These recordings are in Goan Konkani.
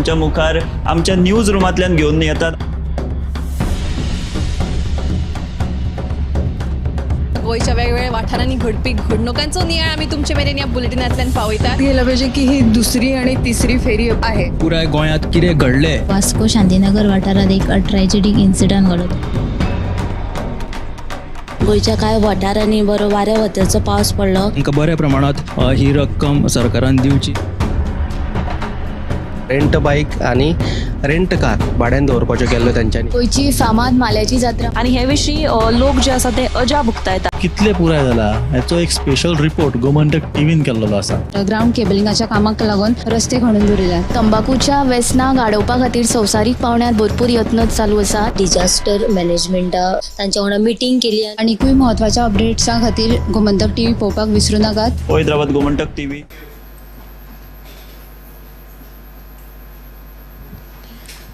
तुमच्या मुखार आमच्या न्यूज रुमांतल्यान घेवन येतात. गोंयच्या वेगवेगळ्या वाठारांनी घडपी घडणुकांचो नियाळ आमी तुमचे मेरेन ह्या बुलेटिनांतल्यान पावयतात. गेलं पाहिजे की ही दुसरी आणि तिसरी फेरी आहे. पुराय गोंयांत कितें घडलें. वास्को शांतीनगर वाठारांत एक ट्रॅजेडीक इन्सिडंट घडलो. गोंयच्या कांय वाठारांनी बरो वाऱ्या वताचो पावस पडलो. तांकां बऱ्या प्रमाणांत ही रक्कम सरकारान दिवची. रेंट बाईक आनी रेंट कार भाड्यान दवरपाच्यो केल्ल्यो तेंच्यांनी. गोंयची फामाद माल्याची जात्रा आनी हे विशीं लोक जे आसा ते अजाप उक्तायतात. कितले पुराय जाला हेचो एक स्पेशल रिपोर्ट गोमंतक टीव्हीन केल्लो आसा. ग्राउंड केबलिंगाच्या कामाक लागून रस्ते खणून दवरिल्यात. तंबाकूच्या वेसनाक आडोवपा खातीर संवसारीक पावंड्यार भरपूर यत्न चालू आसा. डिजास्टर मॅनेजमेंटा तांच्या वांगडा मिटींग केली. आनीकूय म्हत्वाच्या अपडेट्सां खातीर गोमंतक टीव्ही पळोवपाक विसरू नाकात. पळयत रावात गोमंतक टीव्ही.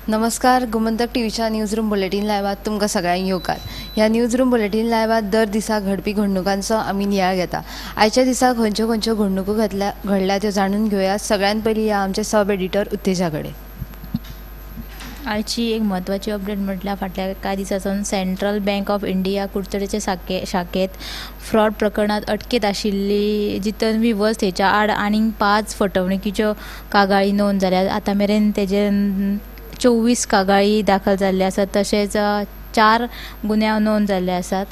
नमस्कार, गोमंतक टीव्हीच्या न्यूज रूम बुलेटीन लायव्हात तुमकां सगळ्यांक येवकार. ह्या न्यूज रूम बुलेटीन लायव्हात दर दिसा घडपी घडणुकांचो आमी नियाळ घेता. आयच्या दिसा खंयच्यो खंयच्यो घडणुको घडल्या त्यो जाणून घेवया. सगळ्यात पयलीं ह्या आमचे सब एडिटर उत्तेजा कडेन. आयची एक म्हत्वाची अपडेट म्हटल्यार फाटल्या कांय दिसां Savan central bank of India कुडचडेचे शाखेंत फ्रॉड प्रकरणांत अटकेंत आशिल्ली जी तन्वी वस्त हेच्या आड आनीक 5 फटवणुकीच्यो कागाळी नोंद जाल्यात. आतां मेरेन तेजे 24 कागाळी दाखल जाल्ले आसात, तशेंच 4 गुन्यांव नोंद जाल्ले आसात.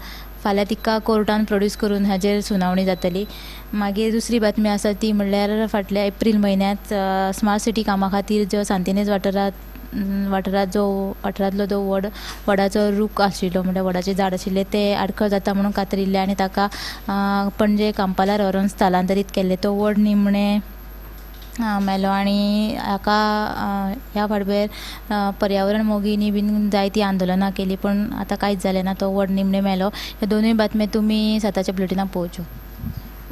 फाल्यां तिका कोर्टान प्रोड्यूस करून हाजेर सुनावणी जातली. मागीर दुसरी बातमी आसा ती म्हणल्यार फाटल्या एप्रील म्हयन्यांत स्मार्ट सिटी कामा खातीर ज्यो सांतिनेज वाठारांतलो जो वडाचो रूख आशिल्लो, म्हणल्यार वडाचें झाड आशिल्लें, तें आडखळ जाता म्हणून कातरिल्लें आनी ताका पणजे कांपालार व्हरून स्थलांतरीत केल्लें. तो वड निमणें मेलो आनी हाका ह्या फाटभुंयेर पर्यावरण मोगींनी बीन जायतीं आंदोलनां केलीं, पूण आतां कांयच जालें ना. तो वड निमणें मेलो. ह्यो दोनूय बातम्यो तुमी 7च्या बुलेटिनाक पळोवच्यो.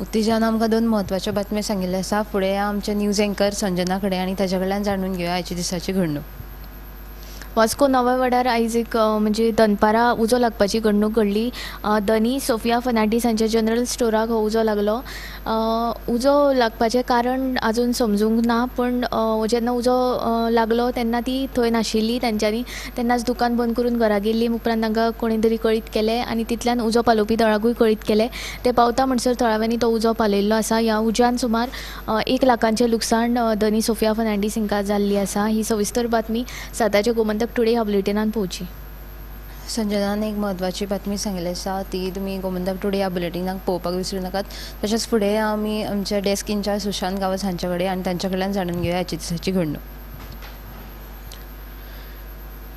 उत्तेजान आमकां 2 म्हत्वाच्यो बातम्यो सांगिल्ल्यो आसा. फुडें आमचे न्यूज एंकर संजना कडेन आनी ताच्या कडल्यान जाणून घेवया आयच्या दिसाची घडणूक. वास्को नव्या वाड्यार आयज एक म्हणजे दनपारां उजो लागपाची घडणूक घडली. दनी सोफिया फर्नांडीस हांच्या जनरल स्टोराक हो उजो लागलो. उजो लागपाचें कारण आजून समजूंक ना, पूण जेन्ना उजो लागलो तेन्ना ती थंय नाशिल्ली. तेंच्यांनी तेन्नाच दुकान बंद करून घरा गेल्ली. उपरांत तांकां कोणी तरी कळीत केलें आनी तितल्यान उजो पालोवपी दळाकूय कळीत केलें. ते पावता म्हणसर थळाव्यांनी तो उजो पालयल्लो आसा. ह्या उज्यान सुमार 1 लाखांचें लुकसाण दनी सोफिया फर्नांडीस हांकां जाल्ली आसा. ही सविस्तर बातमी 7च्या गोमंतक टुडे ह्या बुलेटिनान पळोवची. संजनान एक म्हत्वाची बातमी सांगिल्ली आसा, ती तुमी गोमंतक टुडे ह्या बुलेटिनाक पळोवपाक विसरू नाकात. तशेंच फुडें आमी आमचे डेस्क इन्चार्ज सुशांत गांवस हांच्या कडेन आनी तांच्या कडल्यान जाणून घेवया आयच्या दिसाची घडणूक.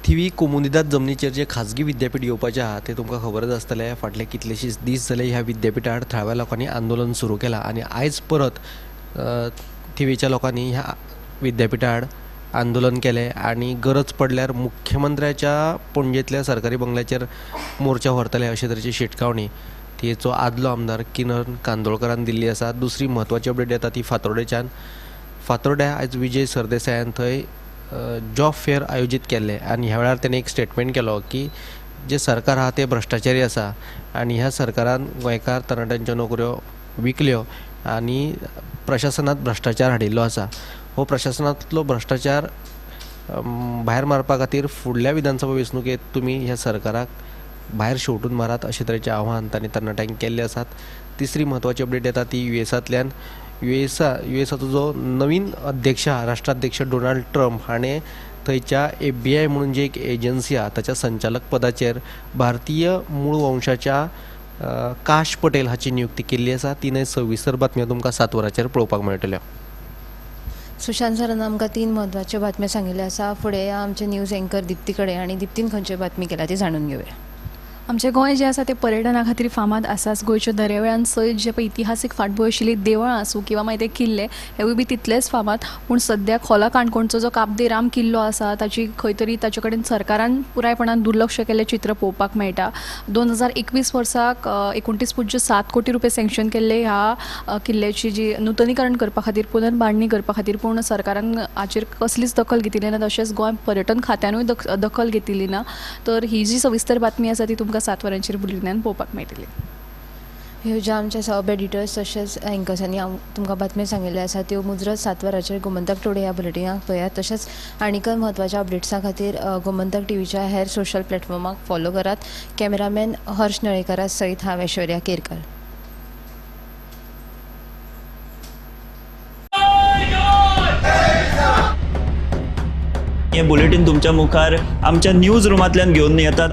थिवी कोमुनिदाद जमनीचेर जे खाजगी विद्यापीठ येवपाचें आहा तें तुमकां खबरच आसतलें. फाटले कितलेशेच दीस जाले ह्या विद्यापिठा आड थळाव्या लोकांनी आंदोलन सुरू केलां आनी आयज परत थिवीच्या लोकांनी ह्या विद्यापिठा आड आंदोलन केलें आनी गरज पडल्यार मुख्यमंत्र्याच्या पणजेंतल्या सरकारी बंगल्याचेर मोर्चा व्हरतले अशे तरेची शिटकावणी थियेचो आदलो आमदार किरण कांदोळकरान दिल्ली आसा. दुसरी म्हत्वाची अपडेट येता ती फातोर्डेच्यान. फातोर्ड्या आयज विजय सरदेसायान थंय जॉब फेअर आयोजीत केल्लें आनी ह्या वेळार तेणें एक स्टेटमेंट केलो की जें सरकार आहा तें भ्रश्टाचारी आसा आनी ह्या सरकारान गोंयकार तरणाट्यांच्यो नोकऱ्यो विकल्यो आनी प्रशासनांत भ्रश्टाचार हाडिल्लो आसा. हो प्रशासनांतलो भ्रश्टाचार भायर मारपा खातीर फुडल्या विधानसभा वेंचणुकेंत तुमी ह्या सरकाराक भायर शेवटून मारात अशे तरेचें आव्हान तांणी तरणाट्यांक केल्लें आसात. तिसरी म्हत्वाची अपडेट येता ती युएसांतल्यान. युएसाचो जो नवीन अध्यक्ष आहा, राष्ट्राध्यक्ष डोनाल्ड ट्रम्प हाणें थंयच्या FBI म्हणून जी एक एजन्सी आहा ताच्या संचालक पदाचेर भारतीय मूळ वंशाच्या काश पटेल हाची नियुक्ती केल्ली आसा. तिनय सविस्तर बातम्यो तुमकां 7 वरांचेर पळोवपाक मेळटल्यो. सुशांत सरान आमकां 3 म्हत्वाच्यो बातम्यो सांगिल्ल्यो आसा. फुडें आमचे न्यूज एंकर दिप्ती कडेन आनी दिप्तीन खंयच्यो बातमी केल्या ती जाणून घेवया. आमचें गोंय जें आसा तें पर्यटना खातीर फामाद आसाच. गोंयच्या दर्यावेळान सयत जे पळय इतिहासीक फाटभूंय आशिल्ली देवळां आसूं किंवा मागीर ते किल्ले हेवूय बी तितलेच फामाद. पूण सद्या खोला काणकोणचो जो काब दे राम किल्लो आसा ताची खंय तरी ताचे कडेन सरकारान पुरायपणान दुर्लक्ष केल्लें चित्र पळोवपाक मेळटा. 2021 वर्साक 29.7 कोटी रुपये सँक्शन केल्ले ह्या किल्ल्याची जी नुतनीकरण करपा खातीर, पुनर्बांदणी करपा खातीर, पूण सरकारान हाचेर कसलीच दखल घेतिल्ली ना. तशेंच गोंय पर्यटन खात्यानूय दखल घेतिल्ली ना. तर ही जी सविस्तर बातमी आसा ती तुमकां 7 वरांचेर बुलेटिनान पळोवपाक मेळटली. ह्यो ज्या आमच्या सब एडिटर्स तशेंच एंकर्सांनी तुमकां बातम्यो सांगिल्ल्यो आसा त्यो मुजरत 7 वरांचेर गोमंतक टुडे ह्या बुलेटिनाक पळयात. तशेंच आनीकय म्हत्वाच्या अपडेट्सां खातीर गोमंतक टीव्हीच्या हेर सोशल प्लॅटफॉर्माक फॉलो करात. कॅमेरामॅन हर्ष नळेकरा सयत हांव ऐश्वर्या केरकर. हे बुलेटीन तुमच्या मुखार आमच्या न्यूज रुमांतल्यान घेवन येतात.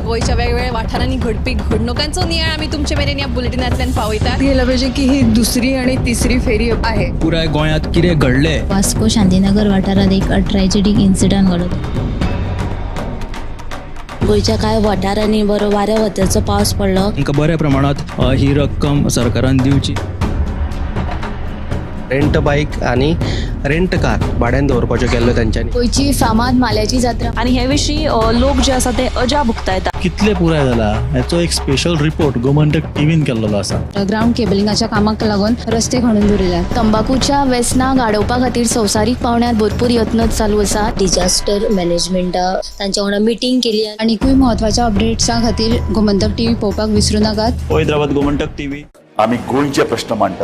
गोंयच्या वेगवेगळ्या वाठारांनी घडपी घडणुकांचो नियाळ आमी तुमचे मेरेन ह्या बुलेटिनांतल्यान पावयतात. गेला पाहिजे की ही दुसरी आणि तिसरी फेरी आहे. पुराय गोंयांत कितें घडलें वास्को शांतीनगर वाठारांत एक ट्रॅजेडीक इन्सिडंट घडलो. गोंयच्या कांय वाठारांनी बरो वाऱ्या वताचो पावस पडलो. तांकां बऱ्या प्रमाणांत ही रक्कम सरकारान दिवची. रेंट बायक आनी रेंट कार भाड्यान दवरपाच्यो केल्ल्यो तेंच्यांनी. गोंयची फामाद माल्याची जात्रा आनी हे विशीं लोक जे आसा ते अजाप उक्तायतात. कितले पुराय जाला हेचो एक स्पेशल रिपोर्ट गोमंतक टीव्हीन केल्लो आसा. ग्रावंड केबलिंगाच्या कामाक लागून रस्ते खणून दवरिल्यात. तंबाखूच्या वेसनाक आडोवपा खातीर संवसारीक पावंड्यार भरपूर यत्न चालू आसात. डिजास्टर मॅनेजमेंटा तांच्या वांगडा मिटींग केली. आनीकूय म्हत्वाच्या अपडेट्सां खातीर गोमंतक टीव्ही पळोवपाक विसरू नाकात. पळयत रावात गोमंतक टीव्ही. आमी गोंयचे प्रश्न मांडटात.